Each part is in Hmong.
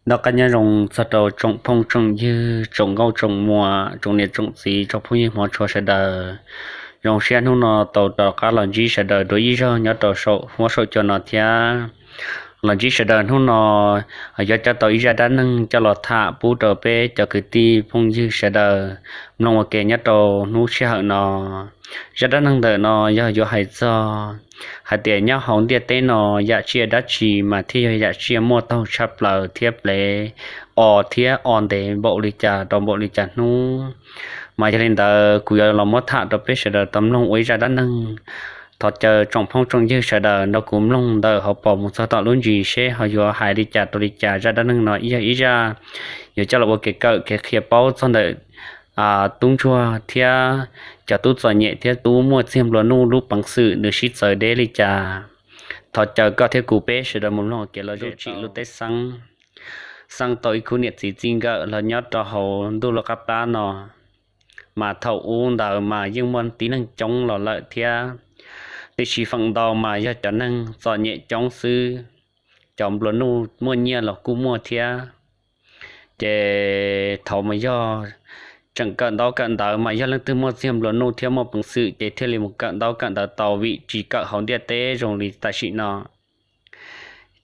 Noj qab nyob zoo txog rau tsoom phooj tsoom ywg, tsoom nkauj tsoom muam, tsoom niam tsoom txiv, tsoom phooj ywg hmov tshua sawv daws. Zoo siab hnub no tau rov qab los ntsib sawv daws dua ib zaug nyob rau saum huab saum cua no thiab. Los ntsib sawv daws hnub no, yuav coj tau ib zaj dab neeg coj los tham pub rau peb cov kwv tij phooj ywg sawv daws mloog ua ke nyob rau hnub sij hawm no. Zaj dab neeg ntawm no yog yuav hais txog hais tias nyob hauv ntiaj teb no yam tsiaj dab tsi mas thiaj yog yam tsiaj muaj taug tshaj plaws thiab plev o thiab o ntev npaum li cas rau npaum li cas hnub. Mas yog li ntawd kuv yuav los muab tham rau peb sawv daws tau mloog ua ib zaj dab neeg. Thov caw tsoom phooj tsoom ywg sawv daws nrog kuv mloog ntawm hauv paus mus txog tom lub ntsis seb ho yuav hais li cas rau li cas. Zaj dab neeg no yog ib zaj yuav coj los ua kev kawm kev qhia paub txog ntawm tub ntsuag thiab cov tub txom nyem thiab tub muaj txiag nplua nuj lub peev xwm nws sib txawv deb li cas. Thov caw koj thiab kuv peb sawv daws mus mloog kev los zem tsim lub teb xeeb. Xeeb tau ib khub niam txiv txij nkawm los nyob rau hauv ntuj lub qab plab no. Mas thaum ub ntawd mas yeej muaj tib neeg coob los lawm thiab, tiam sis feem ntau mas yog cov neeg txom nyem coob xwb. Cov nplua nuj muaj nyiaj los kuj muaj thiab. Ces thaum mas yog tseem kawm ntaub kawm ntawv mas yog leej twg muaj txiag nplua nuj thiab muaj peev xwm ces thiaj li mus kawm ntaub kawm ntawv tau, vim tsis kawm hauv ntiaj teb zoo li tam sim no.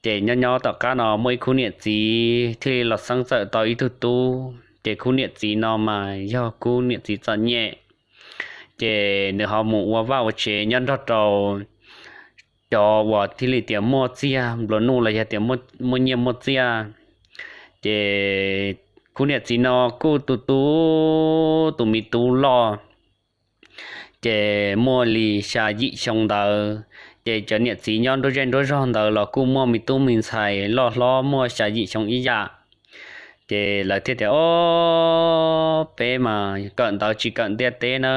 Ces nyob nyob tom qab no muaj ib khub niam txiv thiaj li los xeeb txawm tau ib tug tub. Ces khub niam txiv no mas yog khub niam txiv txom nyem, ces nws ho mus ua vaj ua tsev nyob nrog rau cov uas thiaj li tias muaj txiag nplua nuj los yog tias muaj nyiaj muaj txiag. Ces khub niam txiv no kuj tu tu tus me tub loj, ces muaj li xya yim xyoo ntawd. Ces cov niam txiv nyob nruab zej nruab zog ntawd los kuj muaj me tub me ntxhais loj hlob muaj xya yim xyoo ib yam. Ces lawv thiaj tias, Ob, peb mas kawm ntawv tsis kawm ntiaj teb na,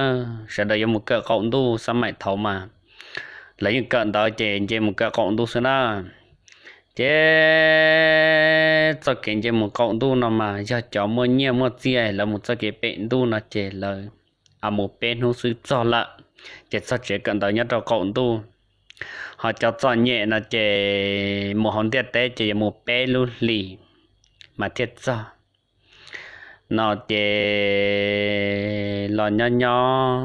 sawv daws yuav mus kawm qaum ntuj. Xab maim thaud mas lawv yeej kawm ntawv ces nce mus kawm qaum ntuj xwb na. Ces txoj kev nce mus qaum ntuj no mas yog cov muaj nyiaj muaj txiaj lawv mus txoj kev pem ntuj no ces lawv mus peb hnub xwb txog lawm, ces txog tsev kawm ntawv nyob rau qaum ntuj. Ho cov txom nyem no ces mus hauv ntiaj teb ces yuav mus peb lub hlis mas thiaj txog. No ces los nyob nyob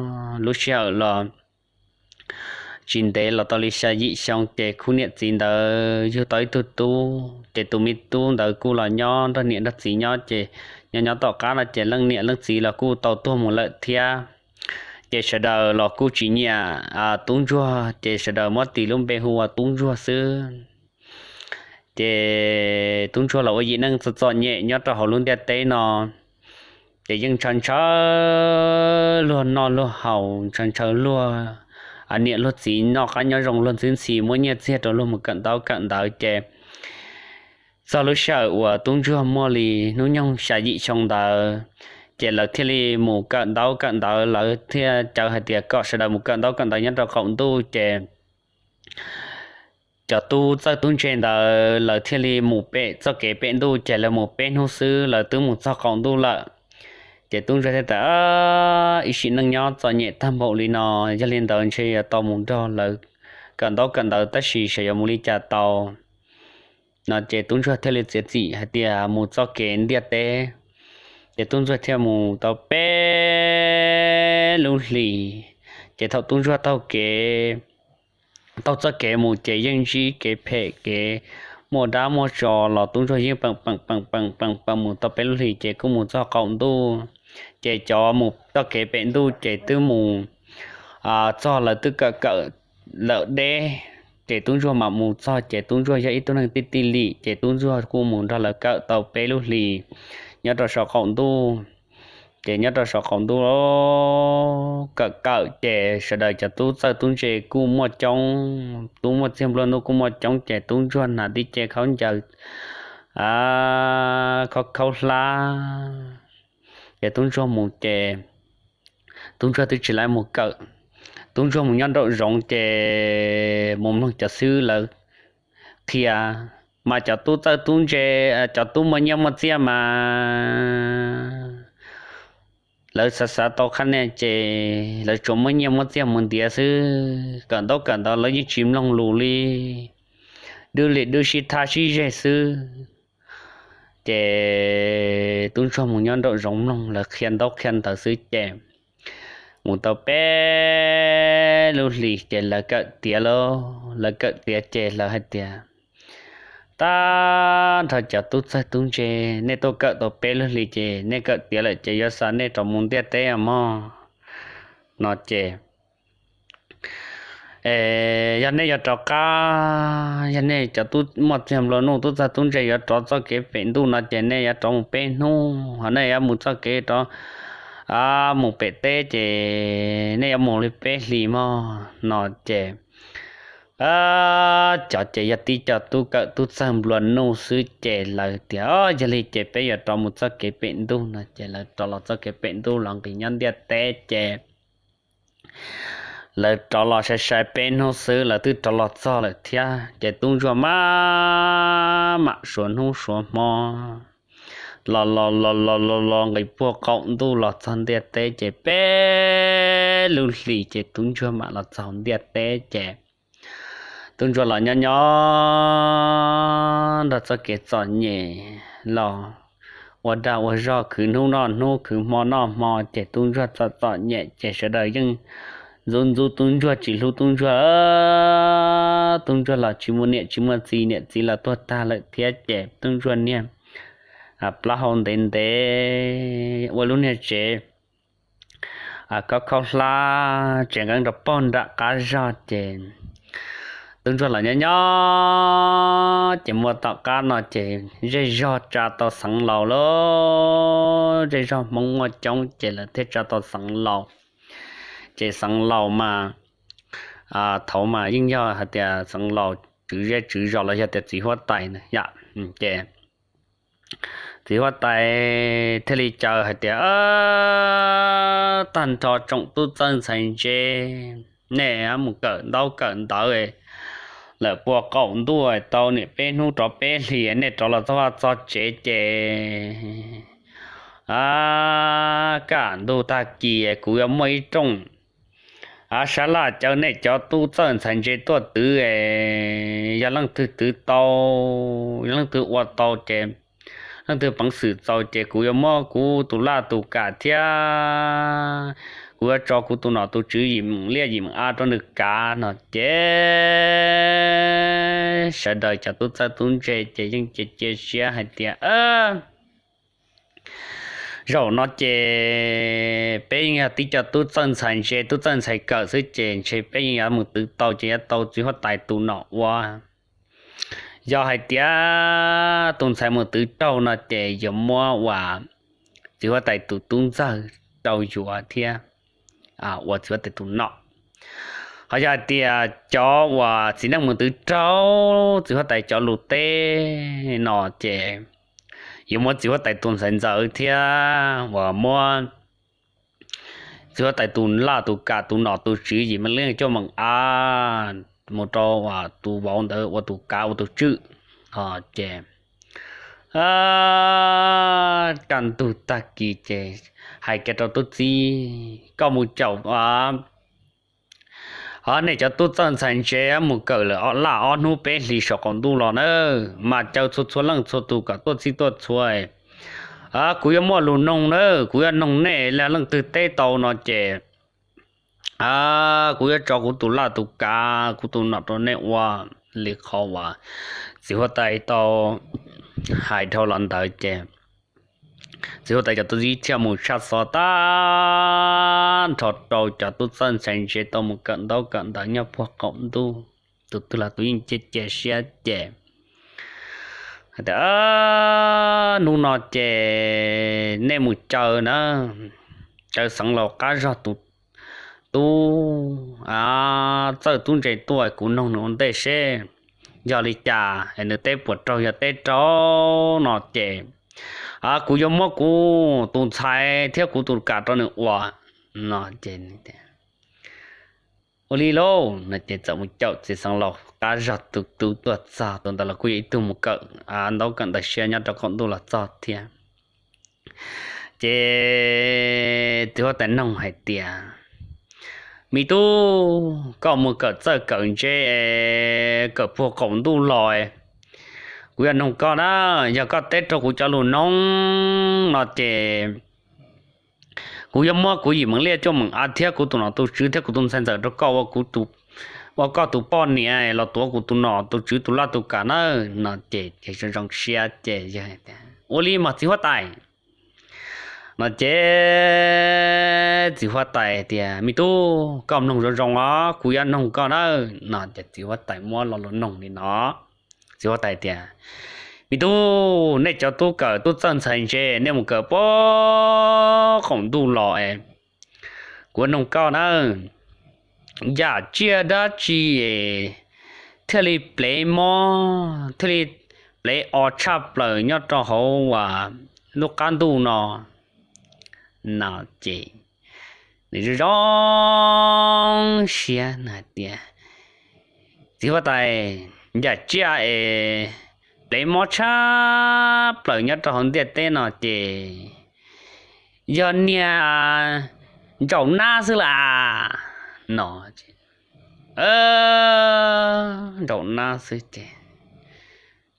lub sij hawm los tsis ntev los tau li xya yim xyoo ces khub niam txiv ntawd yug tau ib tug tub, ces tus me tub ntawd kuj los nyob nrog niam nrog txiv nyob. Ces nyob nyob tom qab no ces leej niam leej txiv los kuj tau tuag mus lawm thiab. Ces sawv daws los kuj tsis nyiam tub ntsuag, ces sawv daws muab tis lub npe hu ua tub ntsuag xwb. Ces tub ntsuag los ua yim neej txom txom nyem nyob rau hauv lub ntiaj teb no, ces yeej ntshaw ntshaw luag noj luag haus, ntshaw ntshaw luag niam luag txiv noj qab nyob zoo, luag ntxwb ntxhi muab nyiaj txiag rau luag mus kawm ntaub kawm ntawv. Ces txog lub sij hawm uas tub ntsuag muaj li hnub nyoog xya yim xyoo ntawd, ces lawv thiaj li mus kawm ntaub kawm ntawv, lawv thiaj cawv hais tias kom sawv daws mus kawm ntaub kawm ntawv nyob rau qaum ntuj. Ces cov tub txawj tub ntse ntawd lawv thiaj li mus pem txoj kev pem ntuj, ces lawv mus peb hnub xwb lawv twb mus txog qaum ntuj lawm. Ces tub ntsuag thiaj tias, Ib sim neej nyob txom nyem tag npaum li no, yog li ntawd ntshe yuav tau mus nrog lawv kawm ntaub kawm ntawv tab sis xyov yuav mus li cas tau. No ces tub ntsuag thiaj li txiav txim hais tias mus txoj kev ntiaj teb. Ces tub ntsuag thiaj mus tau peb lub hlis. Ces thaum tub ntsuag taug kev taug txoj kev mus ces yeej ntsib kev phem kev muaj dab muaj tsov los tub ntsuag yeej peem peem peem peem peem peem mus tau peb lub hlis ces kuj mus txog qaum ntuj. Ces cov mus txoj kev pem ntuj ces twb mus txog, lawv twb kawm kawm lawm deb. Ces tub ntsuag mam mus txog, ces tub ntsuag yog ib tug neeg tij tij lim, ces tub ntsuag kuj mus nrog lawv kawm tau peb lub hlis nyob rau saum qaum ntuj. Ces nyob rau saum qaum ntuj kawm kawm ces sawv daws cov tub txawj tub ntse kuj muaj coob, tub muaj txiag nplua nuj kuj muaj coob, ces tub ntsuag hnav tib ce khaub ncaws khaub khaub hlab. Ces tub ntsuag mus ces tub ntsuag twb tsis lab mus kawm, tub ntsuag mus nyob nraum zoov ces mus mloog cov xib hwb lawv qhia. Mas cov tub txawj tub ntse, cov tub muaj nyiaj muaj txiaj mas lawv xav xav tau qhab nia ces lawv tsuas muab nyiaj muab txiaj mus ntiav xwb, kawm ntaub kawm ntawv lawv yeej tsis mloog lus li, dwb li dwb sib thab sib zeg xwb. Ces tub ntsuag mus nyob nraum zoov mloog lawv qhia ntaub qhia ntawv xwb ces mus tau peb lub hlis ces lawv kawm tiav lauj. Lawv kawm tiav ces lawv hais tias, tag nrho cov tub txawj tub ntse, nej tuaj kawm tau peb lub hlis ces nej kawm tiav lawm ces yuav xa nej rov mus ntiaj teb mog no ces, yog nej yuav rov qab, yog nej cov tub muaj txiag nplua nuj tub txawj tub ntse yuav rov txoj kev pem ntuj no ces nej yuav rov mus peb hnub, ho nej yuav mus txoj kev rov mus pem teb ces nej yuav mus li peb hlis mog no ces cov ces yog tib co tub kawm tub txawj nplua nuj xwb ces lawv tias, yog li ces peb yuav rov mus txoj kev pem ntuj no ces lawv rov los txoj kev pem ntuj los nqis nyob ntiaj teb ces lawv rov los sai sai peb hnub xwb lawv twb rov los txog lawm thiab ces tub ntsuag maj mam suav hnub suav hmo los los los los los los nqis puag qaum ntuj los txog ntiaj teb ces peb lub hlis ces tub ntsuag mam los txog ntiaj teb ces tub ntsuag los nyob nyob nrog txoj kev txom nyem los ua dag ua zog khwv hnub noj hnub khwv hmo noj hmo ces tub ntsuag txom txom nyem ces sawv daws yeej ntxub ntxub tub ntsuag tsis hlub tub ntsuag. Tub ntsuag los tsis muaj niam tsis muaj txiv, niam txiv los tuag tag lawm thiab ces tub ntsuag niag plaub hau ntev ntev ua lub niag tsev khaub khaub hlab tsev nqeeb rau pog nram qab zog ces tub ntsuag los nyob nyob ces muaj tom qab no ces zej zog tsa tau xeev laus lauj. Zej zog Hmoob muaj coob ces lawv thiaj tsa tau xeev laus. Ces xeev laus mas thaum mas yeej yog hais tias xeev laus tswv zej tswv zos los yog tias txiv huab tais yom ces txiv huab tais thiaj li caw hais tias, tag nrho tsoom tub txawj ntxhais ntse, nej mus kawm ntaub kawm ntawv lawm puag qaum ntuj tau niam peb hnub rov peb hlis, nej rov los txog vaj txog tsev ces kaj ntug tag kis kuv yuav muaj ib rooj sab laj caw nej cov tub txawj ntxhais ntse tuaj twv. Yog leej twg twv tau, yog leej twg ua tau ces leej twg peev xwm txaus ces kuv yuav muab kuv tus laj tus kam thiab kuv yuav tso kuv tus nom tus tswv yim meem liaj yim meem av rau nws kav no ces sawv daws cov tub txawj tub ntse ces yeej cia cia siab hais tias zaum no ces peb yeej yog tib co tub txawj ntxhais ntse tub txawj ntxhais kawm xwb ces ntshe peb yeej yuav mus twv tau ces yuav tau txiv huab tais tus nom ua. Yog hais tias tus ntxhais mus twv raug no ces yuav muab ua txiv huab tais tus tub ntxawg rau yuav thiab ua txiv huab tais tus nom. Ho yog hais tias cov uas txiv neej mus twv raug txiv huab tais cov lus teb no ces yuav muab txiv huab tais tus ntxhais ntxawm thiab uas muab txiv huab tais tus laj tus kam tus nom tus tswv yim meem liaj cuaj meem av mus rau tus vauv ntawd ua tus kav ua tus tswj. Ces kaj ntug tag kis ces hais kiag rau tub txib, koj mus caum ho nej cov tub txawj ntxhais ntse mus kawm lawm laj ob hnub peb hlis saum qaum ntuj los na, mas caw txhua txhua leej txhua tus kom tuaj txhij tuaj txhua. Kuv yuav muaj lus noog na, kuv yuav noog nej, leej twg teb tau no ces kuv yuav tso kuv tus laj tus kav kuv tus nom rau nej ua. Li qhov uas txiv huab tais tau hais dhau los ntawd ces txiv huab tais cov tub txib thiaj mus tshaj xov tag nrho rau cov tub txawj ntxhais ntse tau mus kawm ntaub kawm ntawv nyob puag qaum ntuj, tus twg los tus yeej cia cia siab ces hais tias, hnub no ces nej mus caw na, caw xeev laus qab zog tus tub txawj tub ntse tuaj kuv noog nws ua ntej seb yog li cas es nws teb puas raug, yog teb raug no ces kuv yuav muab kuv tus ntxhais thiab kuv tus kam rau nws ua no ces ua li lauj no ces txawm mus caum txiv xeev laus qab zog tus tub tuaj txog. Tus ntawd los kuj yog ib tug mus kawm ntaub kawm ntawv siab nyob rau qaum ntuj los txog thiab. Ces txiv huab tais noog hais tias, me tub, koj mus kawm txawj kawm ntse, kawm puag qaum ntuj los, Kuv yuav noog koj na, yog koj teb raug kuv cov lus noog no ces kuv yuav muab kuv yim meem liaj cuaj meem av thiab kuv tus nom tus tswv thiab kuv tus ntxhais ntxawm rau koj ua koj tus poj niam los tuav kuv tus nom tus tswv tus laj tus kam nawb no ces zoo zoo siab ces yog tias ua li mas txiv huab tais no ces txiv huab tais tias, Me tub, koj mloog zoo zoo os, kuv yuav noog koj nawb no ces txiv huab tais muab lo lus noog li no. Txiv huab tais tias, Me tub, nej cov tub kawm tub txawj ntxhais ntse, nej mus kawm puag qaum ntuj los es kuv yuav noog koj nawb, yam tsiaj dab tsi thiaj li plev mob thiaj li plev o tshaj plaws nyob rau hauv lub qab ntuj no no ces nws zoo zoo siab hais tias, Txiv huab tais, yam tsiaj es plev mob tshaj plaws nyob rau hauv ntiaj teb no ces yog niag ntsaum nab xwb las no. Ntsaum nab xwb ces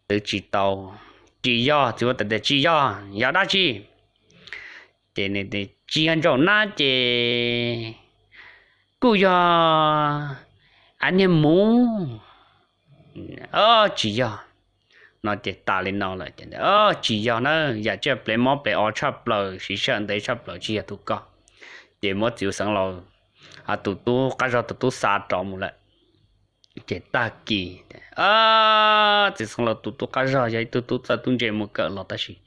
twb tsis tau, tsis yog, txiv huab tais tias tsis yog, yog dab tsi? Ces tsis yog ntsaum nab ces kuj yog niag muv. Tsis yog no ces tas li no lawm. Tsis yog na, yam tsiaj plev mob plev o tshaj plaws siv sij hawm ntev tshaj plaws tsis yog tus ko. Ces muab txiv xeev laus tus tub qab zog tus tub xa rov mus lawm. Ces tag kis txiv xeev laus tus tub qab zog yog ib tug tub txawj tub ntse mus kawm los tab sis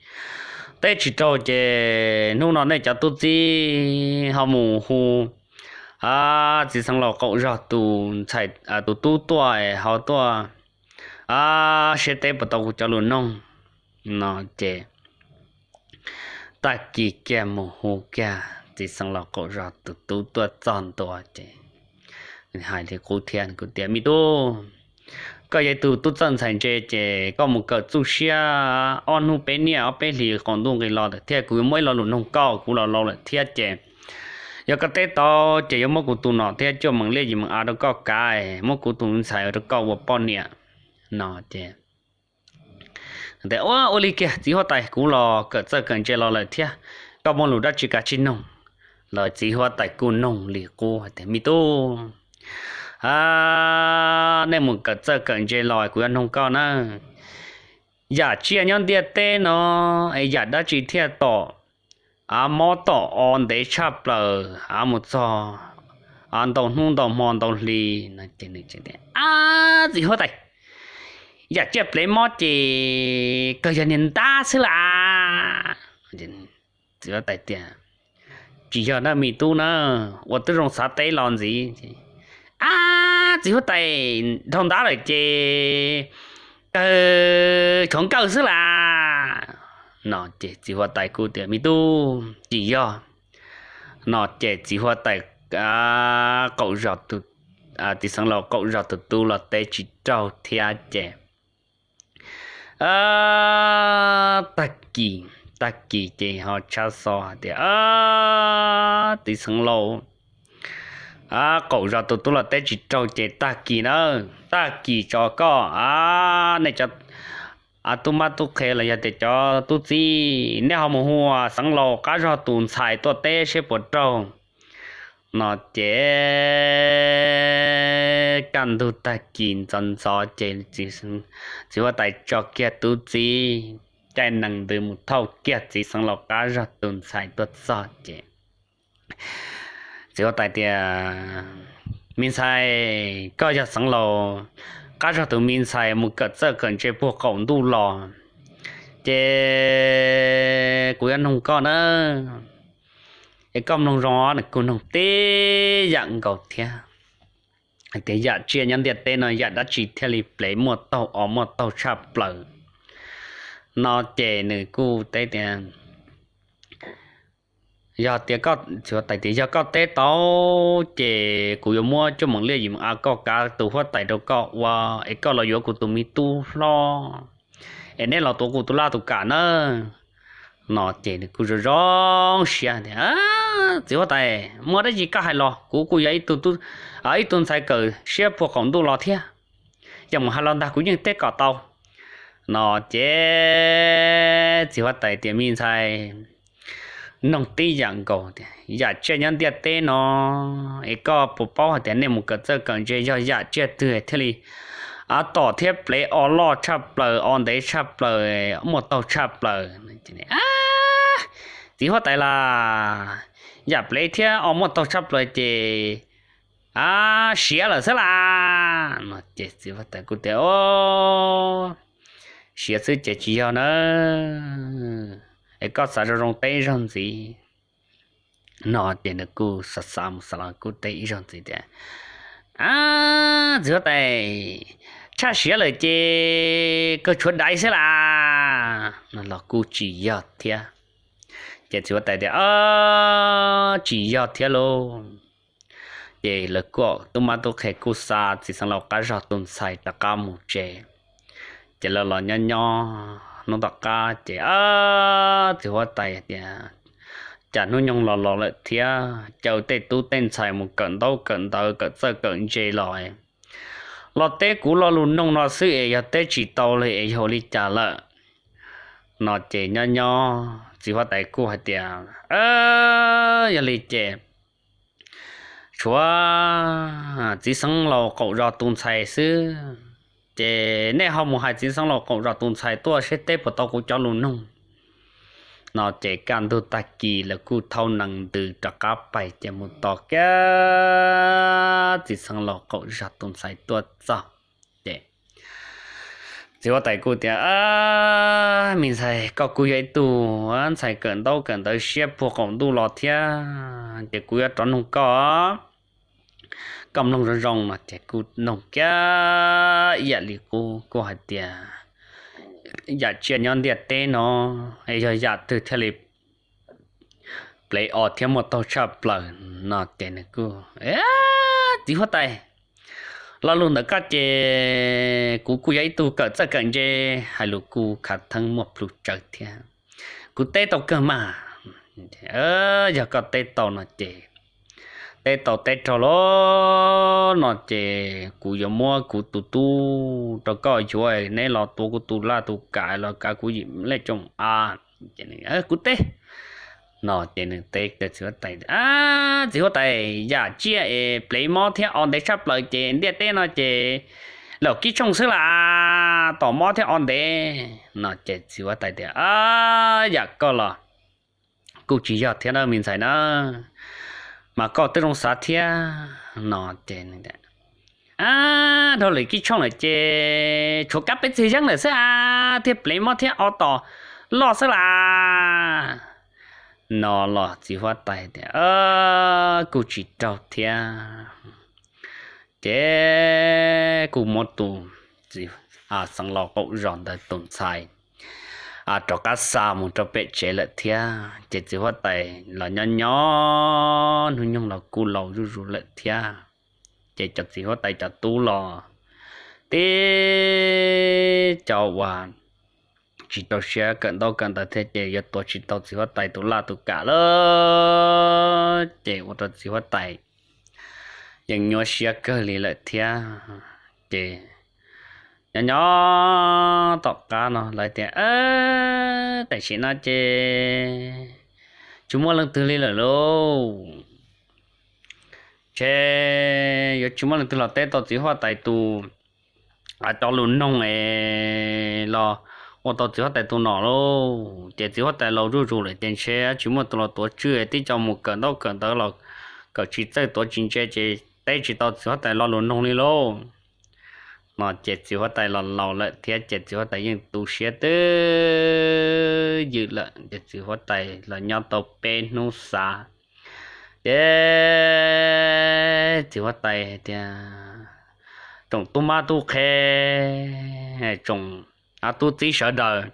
teb tsis raug ces hnub no nej cov tub txib ho mus hu txiv xeev laus qaum zog tus ntxhais tus tub tuaj ho tuaj siab teb puas tau kuv cov lus noog no ces tag kis kiag mus hu kiag txiv xeev laus qaum zog tus tub tuaj txog ntua ces hais li qub thiab kuv tias, Me tub, koj yog ib tug tub txawj ntxhais ntse ces koj mus kawm txuj siab ob hnub peb niaj ob peb hlis qaum ntuj nqis los lawm thiab kuv yuav muab ib lo lus noog koj, kuv los laus lawm thiab ces yog koj teb tau ces yuav muab kuv tus nom thiab cuaj meem liaj yim meem av rau koj kav, muab kuv tus ntxhais rau koj ua poj niam no ces tias, Ua ua li kiag txiv huab tais, kuv los kawm txawj kawm ntse los lawm thiab, koj muaj lus dab tsi kav tsij noog. Los txiv huab tais kuj noog li qub hais tias, Me tub, nej mus kawm txawj kawm ntse los kuv yuav noog koj na, yam tsiaj nyob ntiaj teb no es yam dab tsi thiaj tom av mob tom o ntev tshaj plaws av mus txog ntau hnub ntau hmo ntau hli? Ab, txiv huab tais, yam tsiaj plev mob ces kawg yog niag ntab xwb las. Txiv huab tais tias, Tsis yog na me tub na, ua tib zoo xav teb los ntxiv. Ab, txiv huab tais, dhau ntab lawm ces kawg chov nkawj xwb las. No ces txiv huab tais kuj tias, Me tub, tsis yog. No ces txiv huab tais qaum zog, txiv xeev laus qaum zog tus tub los teb tsis raug thiab ces tag kis, tag kis ces ho tshab xo hais tias, Txiv xeev laus qaum zog tus tub los teb tsis raug ces tag kis na, tag kis tso koj, nej cov tub mab tub qhe los yog tias cov tub txib, nej ho mus hu xeev laus qab zog tus ntxhais tuaj teb seb puas raug. No ces kaj ntug tag kis ntxov ntxov ces txiv huab tais tso kiag tub txib caij nees ntws mus thauj kiag txiv xeev laus qab zog tus ntxhais tuaj txog ces txiv huab tais tias, Me ntxhais, koj yog xeev laus qab zog tus me ntxhais mus kawm txawj kawm ntse puag qaum ntuj los, ces kuv yuav noog koj na, es koj mloog zoo, nws kuj noog tib yam nkaus thiab, tias yam tsiaj nyob ntiaj teb no yam dab tsi thiaj li plev muaj taug o muaj taug tshaj plaws. No ces nws kuj teb tias, Yog tias, txiv huab tais tias, Yog koj teb tau ces kuv yuav muab cuaj meem liaj yim meem av koj kav tus huab tais rau koj ua, es koj los yuav kuv tus me tub hlob, es neb los tuav kuv tus laj tus kam nawb. No ces nws kuj zoo zoo siab tias, Txiv huab tais, muaj dab tsi koj hais los, kuv kuj yog ib tug ntxhais kawm siab puag qaum ntuj los thiab, yog mus hais los ntag kuv yeej teb kom tau. No ces txiv huab tais tias, Me ntxhais, noog tib yam nkaus tias yam tsiaj nyob ntiaj teb no, es koj puas paub hais tias nej mus kawm txawj kawm ntse yog yam tsiaj twg thiaj li av tom thiab plev o loj tshaj plaws, o ntev tshaj plaws, muaj taug tshaj plaws? Txiv huab tais las, yam plev thiab o muaj taug tshaj plaws ces a siav lawm xwb las. No ces txiv huab tais kuj tias, O, siav xwb ces tsis yog na, es koj xav zoo zoo teb ib zaug ntxiv. No ces nws kuj xav xav mus xav los kuj teb ib zaug ntxiv tias, A, txiv huab tais, tshaj siav lawm ces kawg tshuav daiv xwb las. No los kuj tsis yog thiab. Ces txiv huab tais tias, Tsis yog thiab lauj. Ces lawv kuj tub mab tub qhe kuj xa txiv xeev laus qab zog tus ntxhais rov qab mus tsev. Ces lawv los nyob nyob hnub tom qab ces txiv huab tais tias, Cas hnub nyoog los los lawm thiab, caw tej tub tej ntxhais mus kawm ntaub kawm ntawv kawm txawj kawm ntse los, los teb kuv lo lus noog no xwb es yog teb tsis tau li es yog ua li cas lawm? No ces nyob nyob txiv huab tais kuj hais tias, Yog li ces tshuav txiv xeev laus qaum zos tus ntxhais xwb, ces nej ho mus hais txiv xeev laus qaum zos tus ntxhais tuaj seb teb puas tau kuv cov lus noog. No ces kaj ntug tag kis lawv kuj thauj nees ntws rov qab pais ces mus tos kiag txiv xeev laus qaum zos tus ntxhais tuaj txog. Ces txiv huab tais kuj tias, Me ntxhais, koj kuj yog ib tug ntxhais kawm ntaub kawm ntawv siab puag qaum ntuj los thiab, ces kuv yuav rov noog koj, koj mloog zoo zoo. No ces kuj noog kiag ib yam li qub kuj hais tias, Yam tsiaj nyob ntiaj teb no, es yog yam twg thiaj li plev o thiab muaj taug tshaj plaws? No ces nws kuj, Txiv huab tais, lo lus ntawm koj ces kuv kuj yog ib tug kawm txawj kawm ntse, hais lus kuj khav theeb muaj plhus tsawv thiab. Kuv teb tau kawg mas. Yog koj teb tau no ces teb tau teb raug lawm no ces kuv yuav muab kuv tus tub rau koj yuav, neb los tuav kuv tus laj tus kam los kav kuv yim lej tsoom av. Kuv teb. No ces nws teb txiv huab tais, Txiv huab tais, yam tsiaj es plev mob thiab o ntev tshaj plaws ces ntiaj teb no ces laum kib tshooj xwb las, tom mob thiab o ntev. No ces txiv huab tais tias, Yam koj los kuj tsis yog thiab na me ntxhais na, mas koj twb zoo xav thiab. No ces, A, dhau lwm kib tshooj lawm ces tshuav kab peb txig yeeb lawm xwb a, thiaj plev mob thiab o tom loj xwb las. No los txiv huab tais tias, Kuj tsis raug thiab. Ces kuj muab tus txiv, xeev laus qaum zos ntawd tus ntxhais rov qab xa mus rau pem tsev lawm thiab. Ces txiv huab tais los nyob nyob hnub nyoog los kuj laus zuj zus lawm thiab. Ces cov txiv huab tais cov tub los tib cov uas tsis rau siab kawm ntaub kawm ntawv thiab ces yuav tuav tsis tau txiv huab tais tus laj tus kam lawm. Ces ua rau txiv huab tais yeej nyuaj siab kawg li lawm thiab. Ces nyob nyob tom qab no lawv tias, Tam sim no ces tsis muaj leej twg li lawm lauj. Ces yuav tsis muaj leej twg los teb tau txiv huab tais tus cov lus noog es los ua tau txiv huab tais tus nom lauj. Ces txiv huab tais laus zuj zus lawm ces ntshe tsis muaj tus los tuav tswj, tib co mus kawm ntaub kawm ntawv los kawm tsis txawj tuav tsis ntse ces teb tsis tau txiv huab tais lo lus noog li lauj. No ces txiv huab tais los laus lawm thiab ces txiv huab tais yeej tu siab twb ywm lawm. Ces txiv huab tais los nyob tau peb hnub xav, ces txiv huab tais tias, Tsoom tub mab tub qhe, tsoom tub txib sawv daws,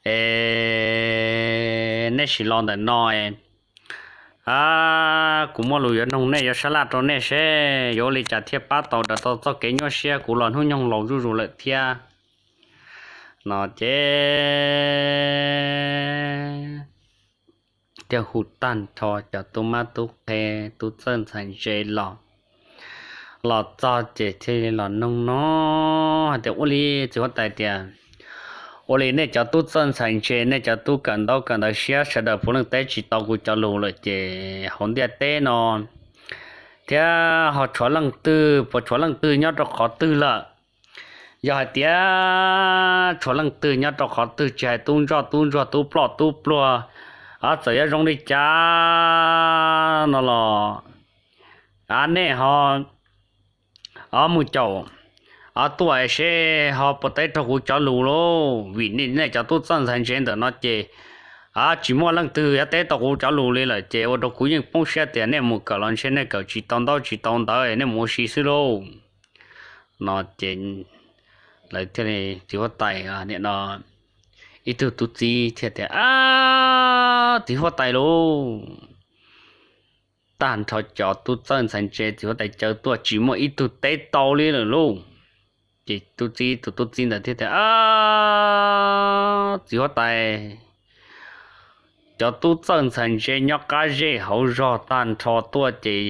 es nej sim los ntawm no, a, kuv muaj lus yuav noog nej, yuav sab laj rau nej seb yuav ua li cas thiaj pab tau daws tau txoj kev nyuaj siab, kuv los hnub nyoog laus zuj zus lawm thiab. No ces thiaj hu tag nrho cov tub mab tub qhe, tub txawj ntxhais ntse los, Los txog ces thiaj los noog no hais tias, ua li txiv huab tais tias, ua li nej cov tub txawj ntxhais ntse, nej cov tub kawm ntaub kawm ntawv siab sawv daws puav leej teb tsis tau kuv cov lus lawm ces hauv ntiaj teb no thiab ho tshuav leej twg, puas tshuav leej twg nyob rau qhov twg lawm? Yog hais tias tshuav leej twg nyob rau qhov twg, tsis hais tub ntsoj tub ntsuag, tub ploj tub pluag, txawm yuav zoo li cas no los, nej ho mus caum tuaj seb ho puas teb raug kuv cov lus lauj. Vim nej cov tub txawj ntxhais ntse ntawm no ces tsis muaj leej twg yuav teb tau kuv cov lus li lawm ces ua rau kuv yeej poob siab tias nej mus kawm los ntshe nej kawm tsis tau ntaub tsis tau ntawv, nej mus ua si xwb lauj. No ces lawv thiaj li, txiv huab tais, nim no ib tug tub txib thiaj tias, ab, txiv huab tais lauj, tag nrho cov tub txawj ntxhais ntse txiv huab tais caw tuaj tsis muaj ib tug teb tau li lawm lauj. Ces tub txib, tus tub txib ntawd thiaj tias, txiv huab tais, cov tub txawj ntxhais ntse nyob qab zej hauv zog tag nrho tuaj ces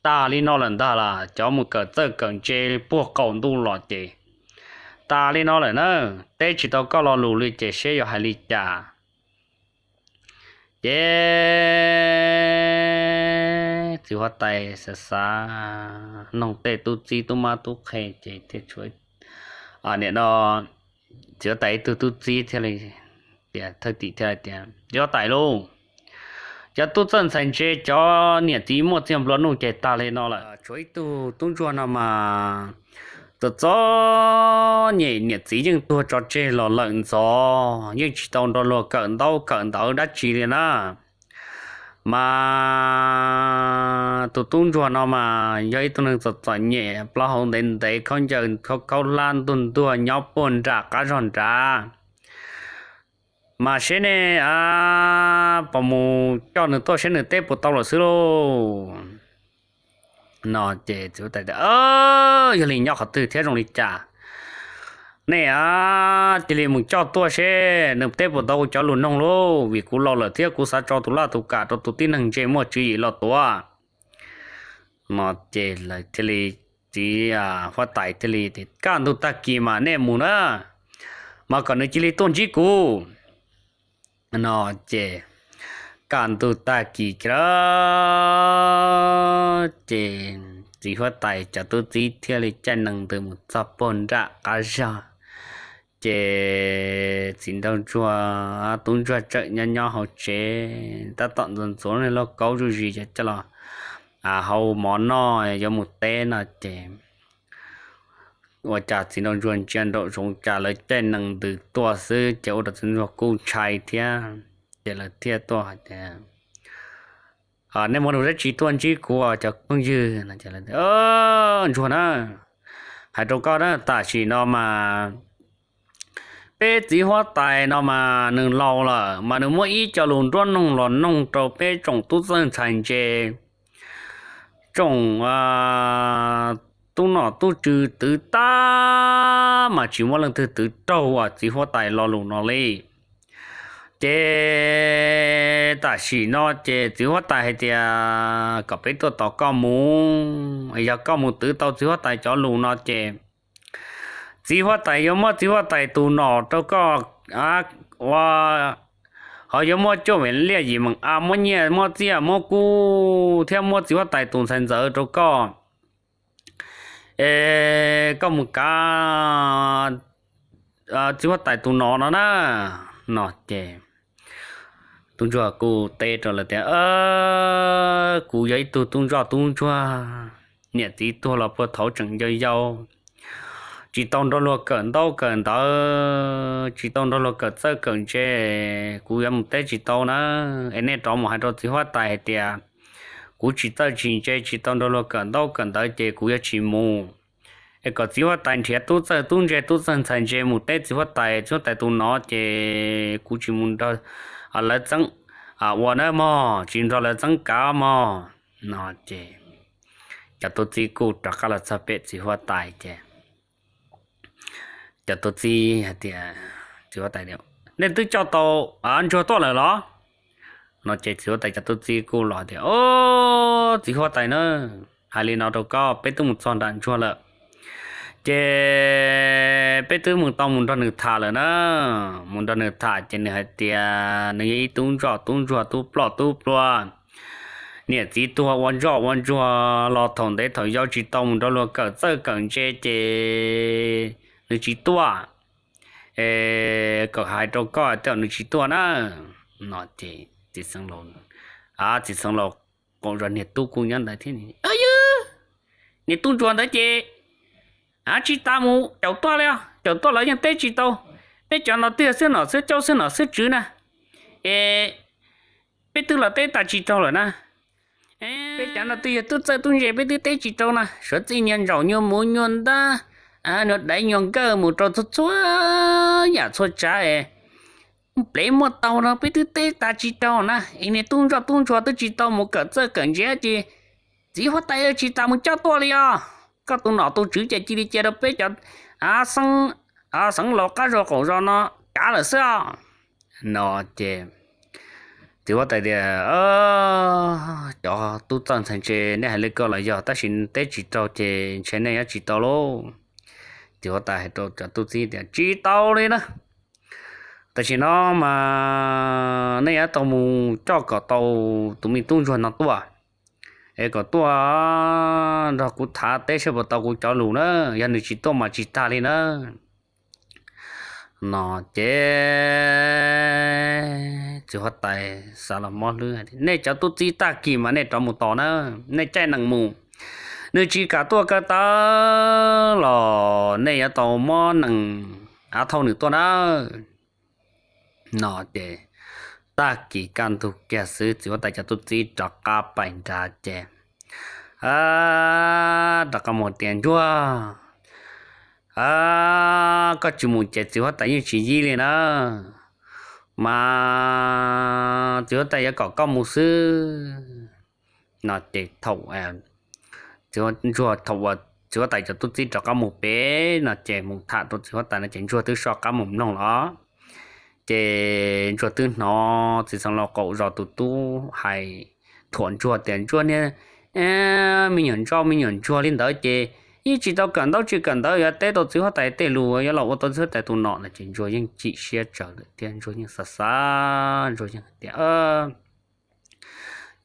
tag li no lawm ntag las. Cov mus kawm txawj kawm ntse puag qaum ntuj los ces tag li no lawm na. Teb tsis tau koj lo lus li ces seb yuav hais li cas. Ces txiv huab tais xav xav noog tej tub txib tub mab tub qhe ces thiaj tshuav, nim no txiv huab tais ib tug tub txib thiaj li tias, thawj tim thiaj li tias, txiv huab tais lauj, cov tub txawj ntxhais ntse cov niam txiv muaj txiag nplua nuj ces tag li no lawm, tshuav ib tug tub ntsuag no mas txom txom nyem, niam txiv yeej tuag tso tseg los lawm ntxov, yeej tsis tau nrog luag kawm ntaub kawm ntawv dab tsi li na. Mas tus tub ntsuag no mas yog ib tug neeg txom txom nyem, plaub hau ntev ntev, khaub ncaws khaub hlab ntuag ntuag nyob puag nram qab zog nrad. Mas seb nej puas mus coj nws tuaj seb nws teb puas tau lawm xwb lauj. No ces txiv huab tais tias, yog li nyob qhov twg thiab zoo li cas? Nej cia li mus coj tuaj seb nws teb puas tau kuv cov lus noog lauj, vim kuv laus lawm thiab kuv xav tso tus laj tus kam rau tus tib neeg ntse muaj tswv yim los tuav. No ces lawv thiaj li, txiv huab tais thiaj li tias, kaj ntug tag kis mas nej mus na, mas kom nws cia li tuaj ntsib kuv. No ces kaj ntug tag kis kiag lawm ces txiv huab tais cov tub txib thiaj li caij nees ntws mus txog puag nram qab zog. Ces txiv nraug ntsuag, tub ntsuag tseem nyob nyob hauv tsev tab tom ntxuav ntxuav lauj kaub zuj zus coj los hau mov noj yuav mus teb no ces ua cas txiv nraug ntsuag ntsia nraum zoov cas lawv caij nees ntws tuaj xwb ces ua rau txiv nraug ntsuag kuj ntshai thiab. Ces lawv thiaj tuaj hais tias, nej muaj lus dab tsi tuaj ntsib kuv cov phooj ywg? Ntsuag na, hais rau koj na, tam sim no mas peb txiv huab tais no mas nws laus lawm mas nws muab ib co lus nruab noog los noog rau peb tsoom tub txawj ntxhais ntse, tsoom tub nom tub tswv twv tag mas tsis muaj leej twg twv raug txiv huab tais lo lus no li. Ces tam sim no ces txiv huab tais hais tias kom peb tuaj tos koj mus, yog koj mus twv tau txiv huab tais cov lus no ces txiv huab tais yuav muab txiv huab tais tus nom rau koj ua, ho yuav muab cuaj vim liaj yim meem av, muab nyiaj muab txiaj muab kub thiab muab txiv huab tais tus ntxhais ntxawm rau koj. Es koj mus kav txiv huab tais tus nom no na. No ces tub ntsuag kuj teb rau lawv tias, kuv yog ib tug tub ntsoj tub ntsuag, niam txiv tuag los puag thaum tseem yau yau, tsis tau nrog luag kawm ntaub kawm ntawv, tsis tau nrog luag kawm txawj kawm ntse, kuv yuav mus teb tsis tau na. Es nej rov mus hais rau txiv huab tais hais tias kuv tsis txawj tsis ntse, tsis tau nrog luag kawm ntaub kawm ntawv ces kuv yuav tsis mus. Es kom txiv huab tais nrhiav tub txawj tub ntse, tub txawj ntxhais ntse mus teb txiv huab tais, txiv huab tais tus nom ces kuv tsis mus nrog lawv txeeb ua nawb mog, tsis nrog lawv txeeb kav mog. No ces cov tub txib kuj rov qab los txog pem txiv huab tais ces cov tub txib hais tias, txiv huab tais, nej twb coj tau ntsuag tuaj lawm los? No ces txiv huab tais cov tub txib kuj los tias, o, txiv huab tais na, hais li no rau koj, peb twb mus txog nram ntsuag lawm, ces peb twb mus tau mus nrog nws tham lawm na. Mus nrog nws tham ces nws hais tias nws yog ib tub ntsoj tub ntsuag tub ploj tub pluag, niam txiv tuag ua ntsoj ua ntsuag los thaum ntev thaum yau tsis tau mus nrog luag kawm txawj kawm ntse ces nws tsis tuaj. Es kom hais rau koj tej zaum nws tsis tuaj na. No ces txiv xeev laus, txiv xeev laus qaum zos niag tub kuj nyob ntawd thiab, yog niag tub ntsuag ntawd ces tsis tas mus caum tuaj li os, caum tuaj lawv yeej teb tsis tau. Peb cov no twb yog xwb nom xwb caub xwb nom xwb tswv na, es peb twb los teb tas tsis raug lawm na. Peb cov no twb yog tub txawj tub ntse peb twb teb tsis rau na, suav txij nyuag ntsaum nyuag muv nyuag ntab, nyuag daiv nyuag nkawj mus rau txhua txhua yam txhua tsav es plev muaj taug no peb twb teb tas tsis raug na. Es niag tub ntsoj tub ntsuag twb tsis tau mus kawm txawj kawm ntse ces txiv huab tais tsis tas mus coj tuaj li os. Koj tus nom tus tswv ces cia li cia rau peb cov xeev laus qab zos qaum zos no kav lawm xwb os. No ces txiv huab tais tias, cov tub txawj ntxhais ntse, nej hais li ko los yog, tab sis teb tsis raug ces ntshe nej yuav tsis tau lauj. Txiv huab tais hais rau cov tub txib tias tsis tau li na. Tam sim no mas nej yuav tau mus coj kom tau tus me tub ntsuag no tuaj, es kom tuaj nrog kuv tham teb saib puas tau kuv cov lus na, yog nws tsis tuaj mas tsis tag li na. No ces txiv huab tais xav los mob hlwb hais tias nej cov tub txib tag kis mas nej rov mus tos na, nej caij nees mus, nws tsis kam tuaj ko taw los nej yuav tau mob nees av thauj nws tuaj na. No ces tag kis kaj ntug kiag xwb txiv huab tais cov tub txib rov qab pais nrad ces rov qab mus tias ntsuag, koj tsis mus ces txiv huab tais yeej tsis yib li na, mas txiv huab tais yuav kom koj mus xwb. No ces thaum ntsuag, thaum uas txiv huab tais cov tub txib rov qab mus pem no ces mus tham rau txiv huab tais no ces ntsuag twb soj qab mus mloog los. Ces ntsuag twb hnov txiv xeev laus qaum zos tus tub hais thuam ntsuag tias ntsuag niag me nyuam ntsoj me nyuam ntsuag li ntawd ces yeej tsis tau kawm ntaub tsis kawm ntawv yuav teb tau txiv huab tais tej lus yuav los ua tau txiv huab tais tus nom no ces ntsuag yeej chim siab tsawv lawm thiab ntsuag yeej xav xav ntsuag yeej tias